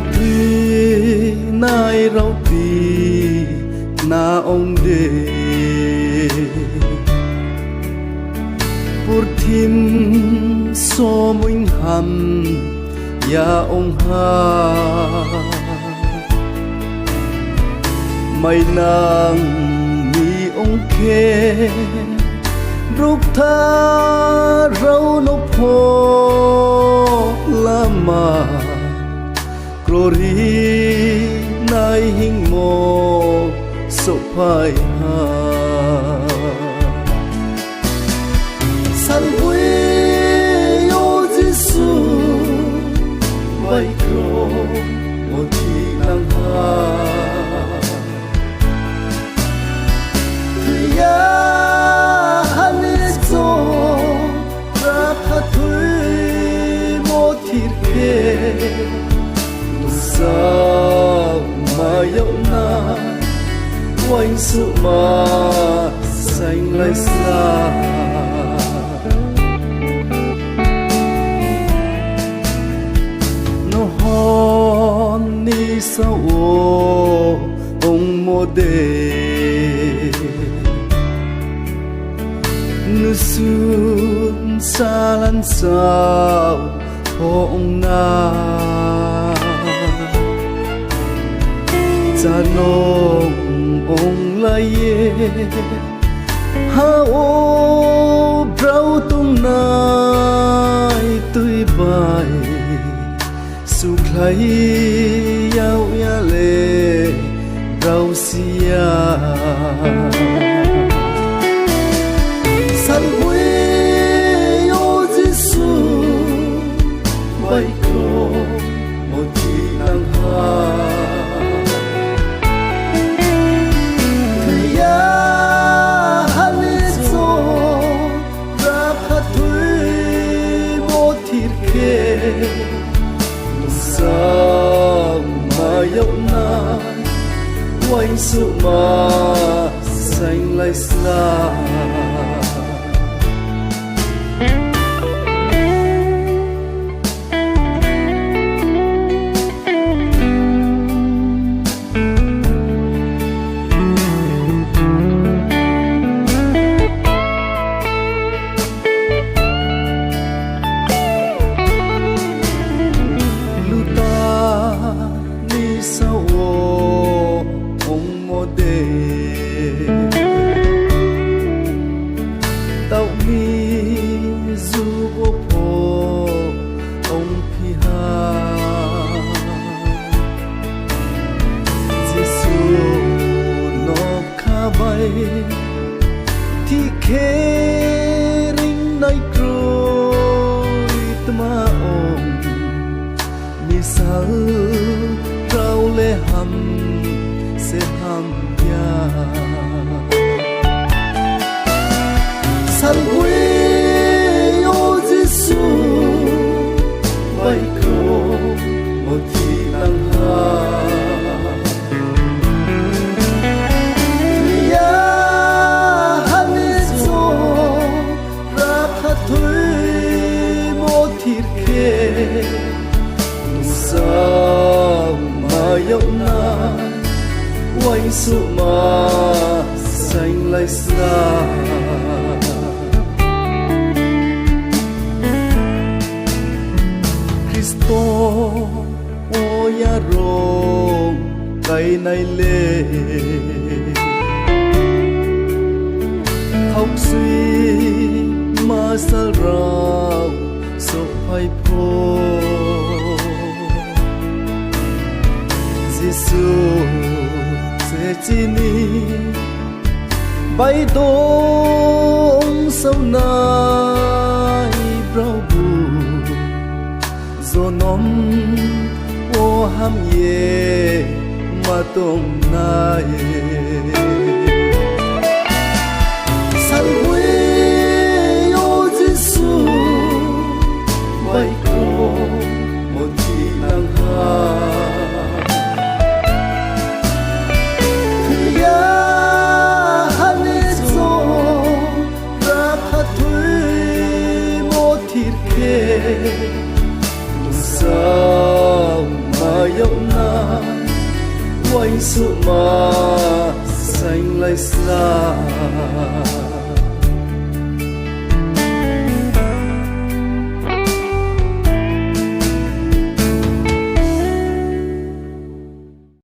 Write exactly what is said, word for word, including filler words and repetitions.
Thoi nai rao ti na ong de, purthim somoing ham ya ong ha. Mainang mi ong khe, brouh kthar rao no pho lama krori nai hingmo souhphai ha. Salboi yo Jisu bai kro mo thi nang ha. Thoi ya ha ni cho, rakha thoi mo thir khe, nungsa ma yag na, uaingsouhma sainglaisa. Nohor ni saoh wo ongmo de, nusun salan saoh pho ong na, chanong onglai ye ha wo brao tongnai tui bai, sukhlai yag ya le brao si ya. Salboi yo Jisu bai kro mo thi nang ha. Thoi ya ha ni cho, rakha thoi mo thir khe, nungsa ma yag na, uaingsouhma sainglaisa. Luta ni saoh wo ongmo de, taoh ni jugo pho ongphi ha. Jisu nokha bai thih khe ringnai kroi tma ong, misal rao le ham se ham ya. Salboi yo Jisu bai kro mo thi nang ha. Thoi ya ha ni cho, rakha thoi mo thir khe, nungsa ma yag na, uaingsouhma sainglaisa. Khristo wo yarung kainai le, thaohsoi masal rao souhphai pho, Jisu se chini bai dong saonai brao bu jonom wo ham ye ma tong nai. Salboi yo Jisu bai kro mo thi nang ha. Thoi ya ha ni cho, rakha thoi mo thir khe, nungsa ma yag Suhma sainglai sna.